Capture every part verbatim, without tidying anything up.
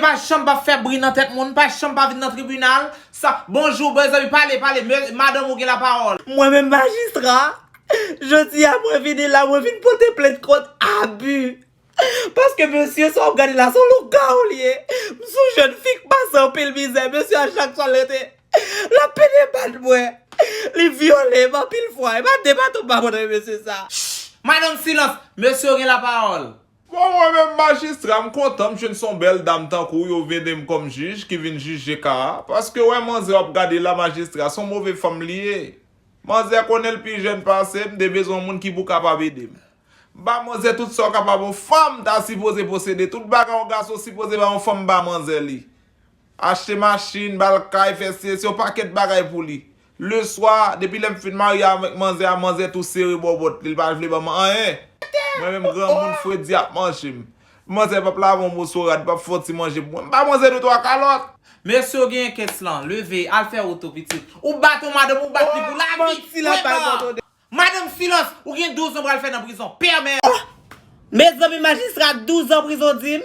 Pa janm pa fè bri nan tèt moun, pa janm pa vin nan tribinal. Sa, bonjou, mezanmi, pale, pale, me- madanm ou gen lapawòl. Mwen menm majistra, jodi a mwen vini la, mwen vin pote plent kont abi. Paske mesye sa w ap gade la, se yon lougawou li ye. M se yon jèn fi k pase anpil mizè, mesye a chak swa l rete, l ap pede bat mwen. Li vyole m anpil fwa. E pa de baton m pa pran nan men mesye sa. Shh! Madanm, silans! Mesye yo gen lapawòl. Bon, mwen menm majistra, m kontan m jwenn se yon bèl dam tankou w yo vin ede m kòm jij ki vin jije ka a. Paske w wè manzè w ap gade la, majistra, se yon move fanm li ye. Manzè konnen l pi jèn pase m, m te bezwen yon moun ki pou kapab ede m. M ba manzè tout sa w kapab yon fanm ta sipoze posede. Tout bagay yon gason sipoze bay yon fanm, m ba manzè li. Achte machin, ba l kay, fè se, se yon pakèt bagay pou li. Leswa, depi lè m fin marye avèk manzè a, manzè tou sere bòbòt li, li pa vle ban m anyen. Mwen menm granmoun fredi ap manje m. Manzè p ap lave yon moso rad, p ap fè yon ti manje pou mwen. M ba manzè de twa kalòt. Mesye w genyen kès lan, leve, al fè woto pitit. Ou bat yon madanm, ou bat li pou lavi. Manti l ap bay kòtone. Madanm, silans! Ou gen douz an pral fè nan prizon. Pèmè! Oh! Mezanmi, majistra, douz an prizon, di m?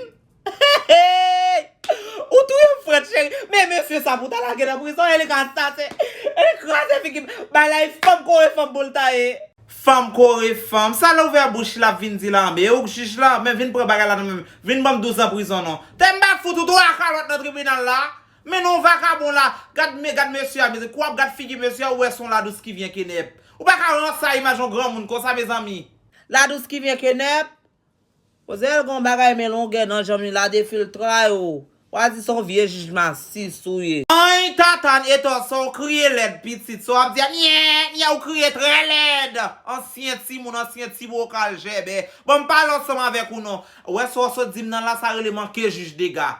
Ou touye m, frèt cheri. Men mesye sa pou ta lage nan prizon, e li ka sase, e li kraze figi m. Bagay la, e fanm kore fanm pou l ta ye. Fanm kore fanm. Sa l ouvè bouch li ap vin di la, men ou k jij la, men vin pran bagay la nan men m. Vin ban m douz an prizon non. Tè m pa fout ou twa kalòt nan tribinal la. Men non, vakabon la, gad, men gad mesye a, mezanmi, kou w ap gad figi mesye a, ou wè se yon ladous ki vyen kenèp. Ou pa ka ranse a imaj yon granmoun konsa, mezanmi. Ladous ki vyen kenèp. Kozèl gon bagay men longè nan janm li la, defiltray ou. W a di se yon vye jij masis ou ye. Anyn, tantann, etò sa w kriye lèd pitit, sa w ap di a, nyè, nyè, ou kriye trè lèd. Ansyen timoun, ansyen ti bokal jèbè. Bon, m pale ansanm avèk ou non. Ou wè sa w sot di m nan la, sa rele manke jij dega.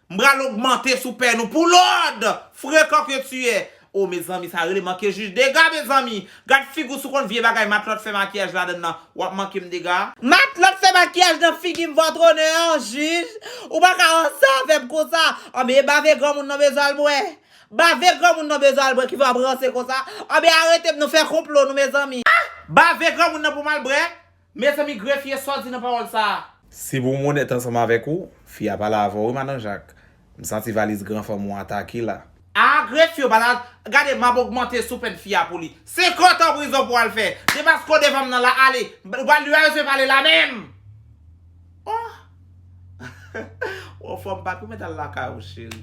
M pral ogmante sou pèn ou pou lòd! Frekan ke tu es! O, mezanmi, sa rele manke jij dega, mezanmi! Gad figi w, si w konn vye bagay matlòt fè makiyaj ladann nan, w ap manke m dega? Matlòt fè makiyaj nan figi m, vòt onè an, jij! Ou pa ka ranse avè m konsa! Anben, e bave granmoun nan bezwen al bwè! Bave granmoun nan bezwen al bwè, ki fè w ap ranse konsa! Anben, arete m, nou fè konplo, nou, mezanmi! Ah! Bave granmoun nan pou m al bwè? Mezanmi, grefye, sa w di nan pawòl sa a? Si pou m onèt ansanm avèk ou, fi a pale avè w, wi, madan Jak. M santi valiz gran fanm ou atake la. A, grefye, w pale a, gade, m ap ogmante sou pèn fi a pou li. Senkant an prizon pou w al fè. Depaske w devan m nan la, ale. Ou pa, li pa bezwen pale la menm. Oh! Ou anfòm pa, pou mèt al lakay ou, cheri.